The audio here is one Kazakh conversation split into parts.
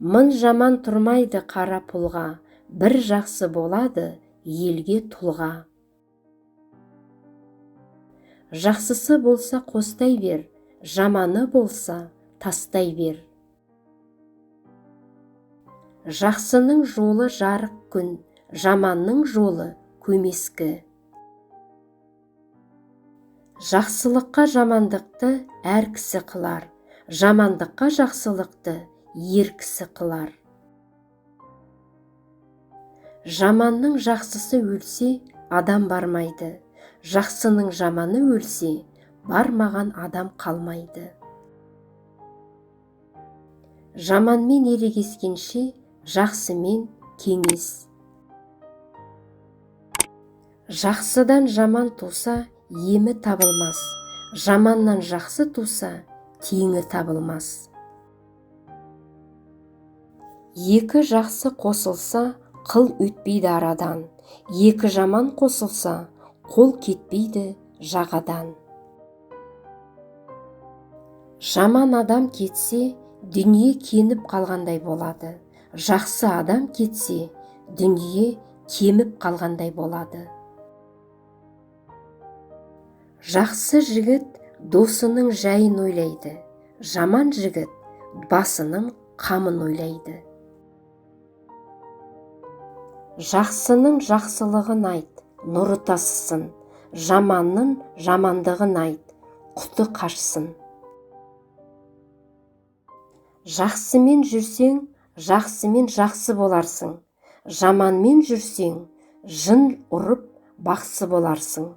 Мың жаман тұрмайды қара пұлға, бір жақсы болады елге тұлға. Жақсысы болса қостай бер, жаманы болса тастай бер. Жақсының жолы жарық күн, жаманның жолы көмескі. Жақсылыққа жамандықты әр кісі қылар, жамандыққа жақсылықты ер кісі қылар. Жаманның жақсысы өлсе, адам бармайды, жақсының жаманы өлсе, бармаған адам қалмайды. Жаманмен ерегескенше, жақсымен кеңес. Жақсыдан жаман туса, емі табылмас, жаманнан жақсы туса, теңі табылмас. Екі жақсы қосылса, қыл өтпейді арадан, екі жаман қосылса, қол кетпейді жағадан. Жаман адам кетсе, дүние кеніп қалғандай болады, жақсы адам кетсе, дүние кеміп қалғандай болады. Жақсы жігіт досының жайын ойлайды, жаман жігіт басының қамын ойлайды. Жақсының жақсылығын айт, нұры тасысын, жаманның жамандығын айт, құты қашсын. Жақсымен жүрсең, жақсымен жақсы боларсың, жаманмен жүрсең, жын ұрып бақсы боларсың.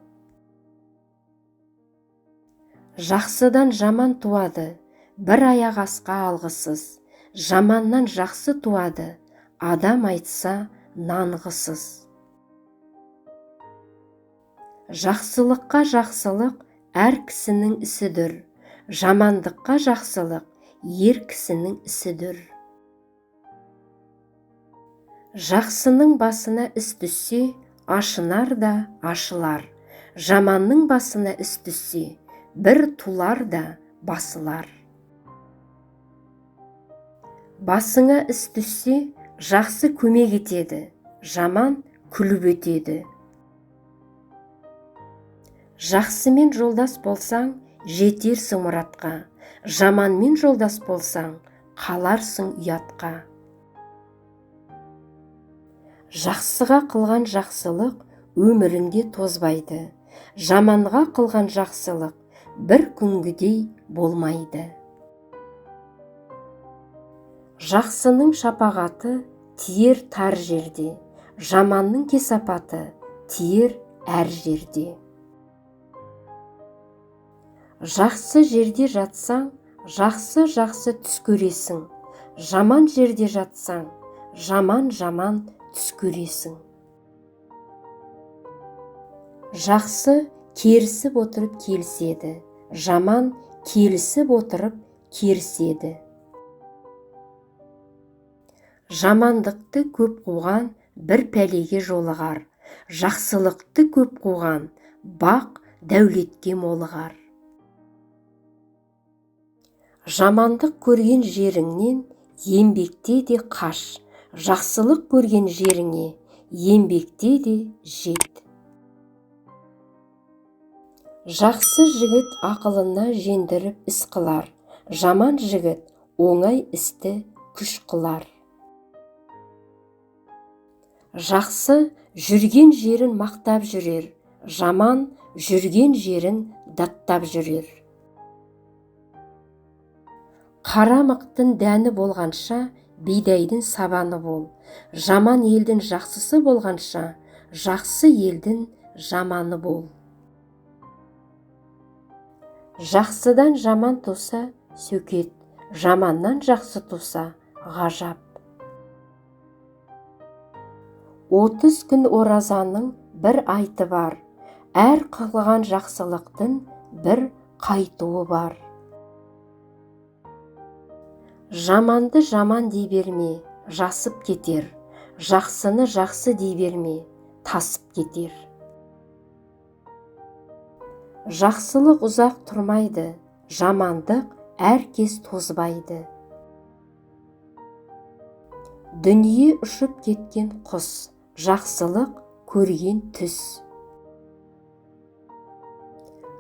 Жақсыдан жаман туады, бір аяқ асқа алғысыз, жаманнан жақсы туады, адам айтса нанғысыз. Жақсылыққа жақсылық әр кісінің ісідір, жамандыққа жақсылық ер кісінің ісідір. Жақсының басына іс түссе, ашынар да ашылар, жаманның басына іс түссе, бір тулар да басылар. Басыңа іс түссе, жақсы көмек етеді, жаман күліп өтеді. Жақсымен жолдас болсаң, жетерсің мұратқа, жаманмен жолдас болсаң, қаларсың ұятқа. Жақсыға қылған жақсылық өміріңде тозбайды, жаманға қылған жақсылық бір күнгідей болмайды. Жақсының шапағаты тиер тар жерде, жаманның кесапаты тиер әр жерде. Жақсы жерде жатсаң, жақсы-жақсы түс көресің, жаман жерде жатсаң, жаман-жаман түс көресің. Жақсы керісіп отырып келіседі, жаман келісіп отырып керіседі. Жамандықты көп қуған бір пәлеге жолығар, жақсылықты көп қуған бақ дәулетке молығар. Жамандық көрген жеріңнен еңбекте де қаш, жақсылық көрген жеріңе еңбекте де жет. Жақсы жігіт ақылына жендіріп іс қылар, жаман жігіт оңай істі күш қылар. Жақсы жүрген жерін мақтап жүрер, жаман жүрген жерін даттап жүрер. Қара мықтың дәні болғанша, бидайдың сабаны бол. Жаман елдің жақсысы болғанша, жақсы елдің жаманы бол. Жақсыдан жаман туса сөкет, жаманнан жақсы туса ғажап. 30 күн оразаның бір айты бар, әр қылған жақсылықтың бір қайтуы бар. Жаманды жаман дей берме, жасып кетер, жақсыны жақсы дей берме, тасып кетер. Жақсылық ұзақ тұрмайды, жамандық әр кез тозбайды. Дүние ұшып кеткен құс, жақсылық көрген түс.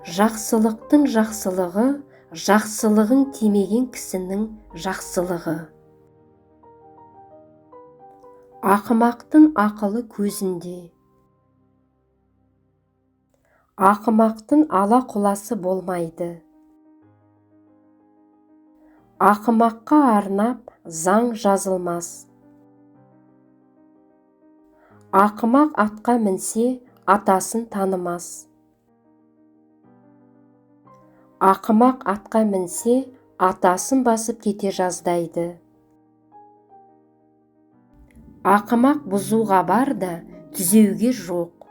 Жақсылықтың жақсылығы, жақсылығың тимеген кісінің жақсылығы. Ақымақтың ақылы көзінде. Ақымақтың ала-құласы болмайды. Ақымаққа арнап заң жазылмас. Ақымақ атқа мінсе, атасын танымас. Ақымақ атқа мінсе, атасын басып кете жаздайды. Ақымақ бұзуға бар да, түзеуге жоқ.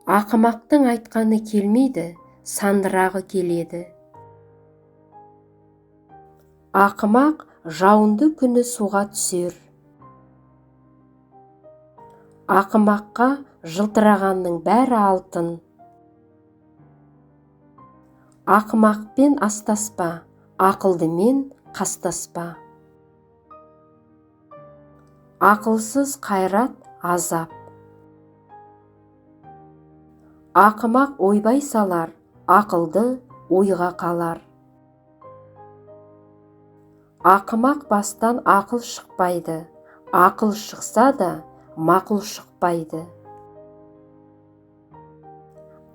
Ақымақтың айтқаны келмейді, сандырағы келеді. Ақымақ жауынды күні суға түсер. Ақымаққа жылтырағанның бәрі алтын. Ақымақпен астаспа, ақылдымен қастаспа. Ақылсыз қайрат азап. Ақымақ ойбай салар, ақылды ойға қалар. Ақымақ бастан ақыл шықпайды, ақыл шықса да мақұл шықпайды.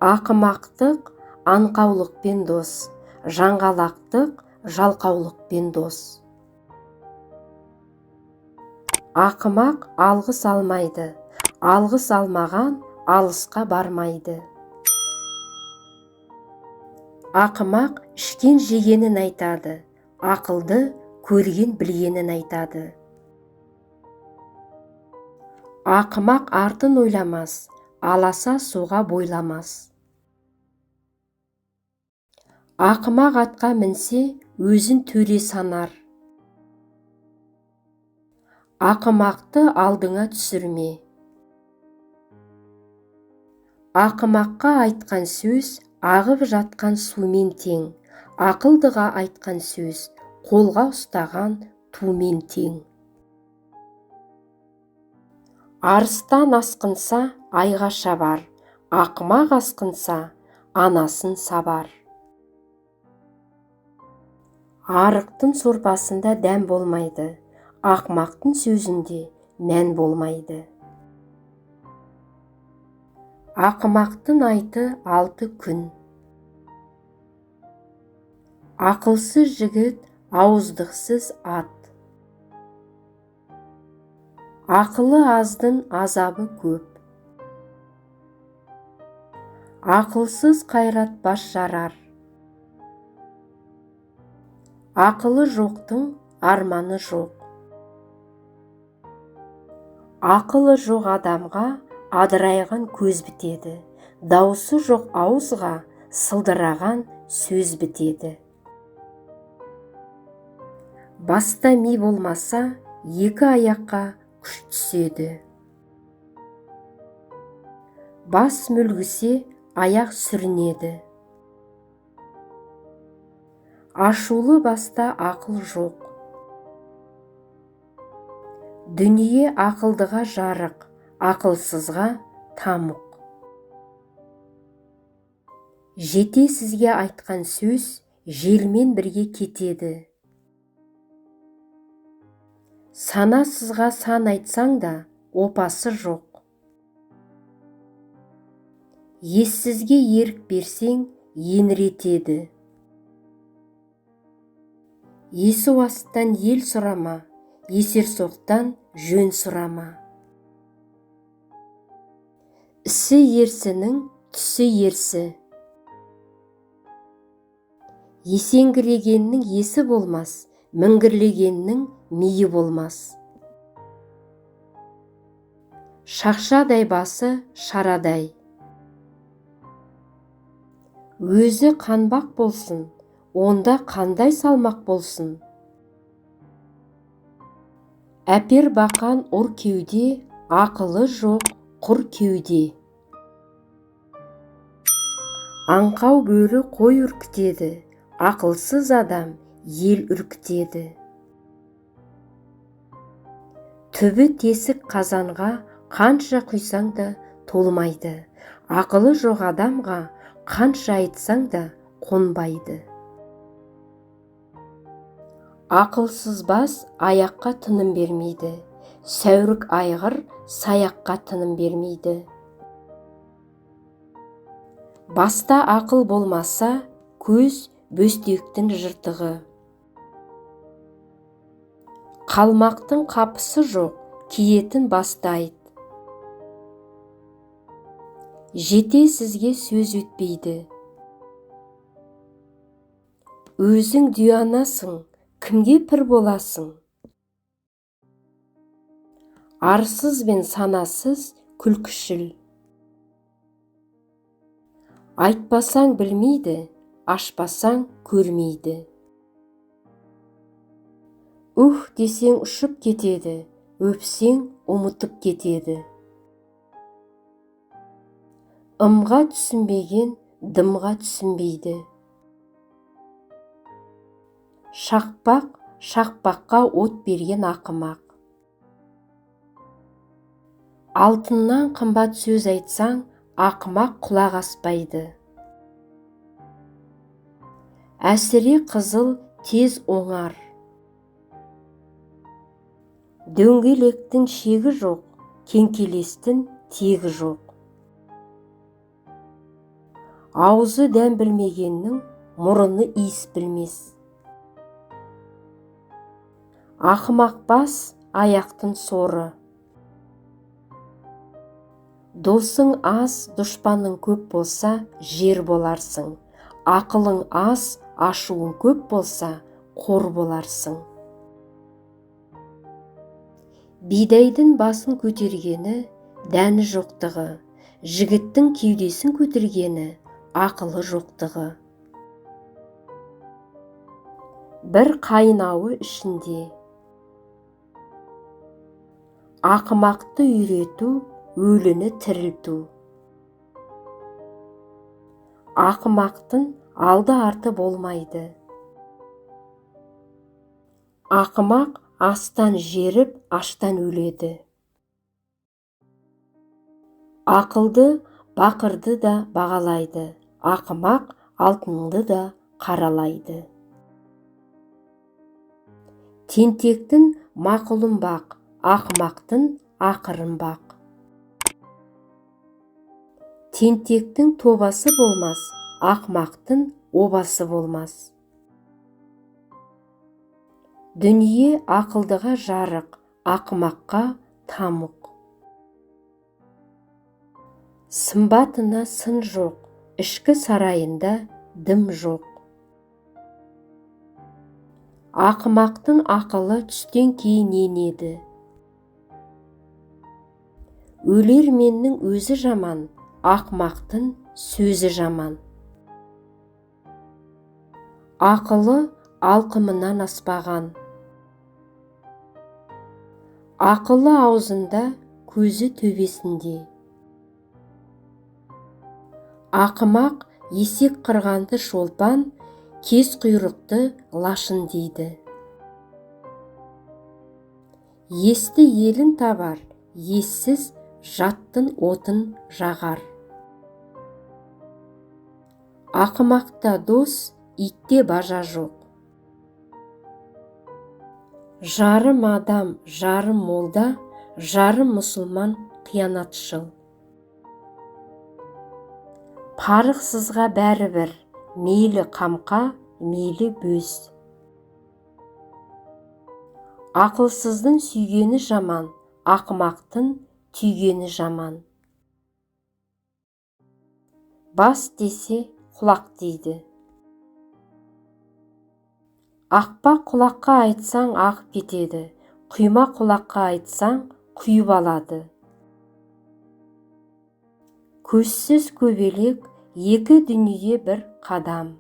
Ақымақтық аңқаулықпен дос, жаңғалақтық жалқаулықпен дос. Ақымақ алғыс алмайды, алғыс алмаған алысқа бармайды. Ақымақ ішкен жегенін айтады, ақылды көрген білгенін айтады. Ақымақ артын ойламас, аласа суға бойламас. Ақымақ атқа мінсе, өзін төре санар. Ақымақты алдыңа түсірме. Ақымаққа айтқан сөз ағып жатқан сумен тең, ақылдыға айтқан сөз қолға ұстаған тумен тең. Арыстан асқынса айға шабар, ақымақ асқынса анасын сабар. Арықтың сорпасында дәм болмайды, ақымақтың сөзінде мән болмайды. Ақымақтың айты 6 күн. Ақылсыз жігіт ауыздықсыз ат. Ақылы аздың азабы көп. Ақылсыз қайрат бас жарар. Ақылы жоқтың арманы жоқ. Ақылы жоқ адамға адырайған көз бітеді, даусы жоқ ауызға сылдыраған сөз бітеді. Баста ми болмаса, екі аяққа күш түседі. Бас мүлгісе, аяқ сүрінеді. Ашулы баста ақыл жоқ. Дүние ақылдыға жарық, ақылсызға тамұқ. Жетесізге айтқан сөз желмен бірге кетеді. Санасызға сан айтсаң да, опасы жоқ. Ессізге ерік берсең, еңіретеді. Есуастан ел сұрама, есерсоқтан жөн сұрама. Ісі ерсінің түсі ерсі. Есеңгірегеннің есі болмас, міңгірлегеннің миы болмас. Шақшадай басы шарадай. Өзі қанбақ болсын, онда қандай салмақ болсын? Әпер бақан ұр кеуде, ақылы жоқ құр кеуде. Аңқау бөрі қой үркітеді, ақылсыз адам ел үркітеді. Түбі тесік қазанға қанша құйсаң да толмайды. Ақылы жоқ адамға қанша айтсаң да қонбайды. Ақылсыз бас аяққа тыным бермейді. Сәурік айғыр саяққа тыным бермейді. Баста ақыл болмаса, көз бөстектің жыртығы. Қалмақтың қапысы жоқ, киетін басты айт. Жетесізге сөз өтпейді. Өзің диуанасың, кімге пір боласың? Арсыз бен санасыз күлкішіл. Айтпасаң білмейді, ашпасаң көрмейді. Уһ десең ұшып кетеді, өпсең ұмытып кетеді. Ымға түсінбеген дымға түсінбейді. Шақпақ шақпаққа от берген ақымақ. Алтыннан қымбат сөз айтсаң, ақымақ құлақ аспайды. Әсіре қызыл тез оңар. Дөңгелектің шегі жоқ, кеңкелестің тегі жоқ. Аузы дәм білмегеннің мұрыны иіс білмес. Ақымақ бас аяқтың соры. Досың аз, дұшпаның көп болса, жер боларсың. Ақылың аз, ашуың көп болса, қор боларсың. Бидайдың басын көтергені дәні жоқтығы, жігіттің кеудесін көтергені ақылы жоқтығы. Бір қайнауы ішінде. Ақымақты үйрету, өліні тірілту. Ақымақтың алды-арты болмайды. Ақымақ астан жеріп, аштан өледі. Ақылды бақырды да бағалайды, ақымақ алтынды да қаралайды. Тентектің мақұлын бақ, ақымақтың ақырын бақ. Тентектің тобасы болмас, ақымақтың обасы болмас. Дүние ақылдыға жарық, ақымаққа тамұқ. Сымбатына сын жоқ, ішкі сарайында дым жоқ. Ақымақтың ақылы түстен кейін енеді. Өлерменнің өзі жаман, ақымақтың сөзі жаман. Ақылы алқымынан аспаған. Ақылы аузында, көзі төбесінде. Ақымақ есек қырғанды шолпан, кез құйрықты лашын дейді. Есті елін табар, ессіз жаттың отын жағар. Ақымақта дос, итте бажа жоқ. Жарым адам, жарым молда, жарым мұсылман қиянатшыл. Парықсызға бәрібір, мейлі қамқа, мейлі бөз. Ақылсыздың сүйгені жаман, ақымақтың түйгені жаман. Бас десе, құлақ дейді. Ақпақ құлаққа айтсаң ағып кетеді, құйма құлаққа айтсаң құйып алады. Көзсіз көбелек, екі дүние бір қадам.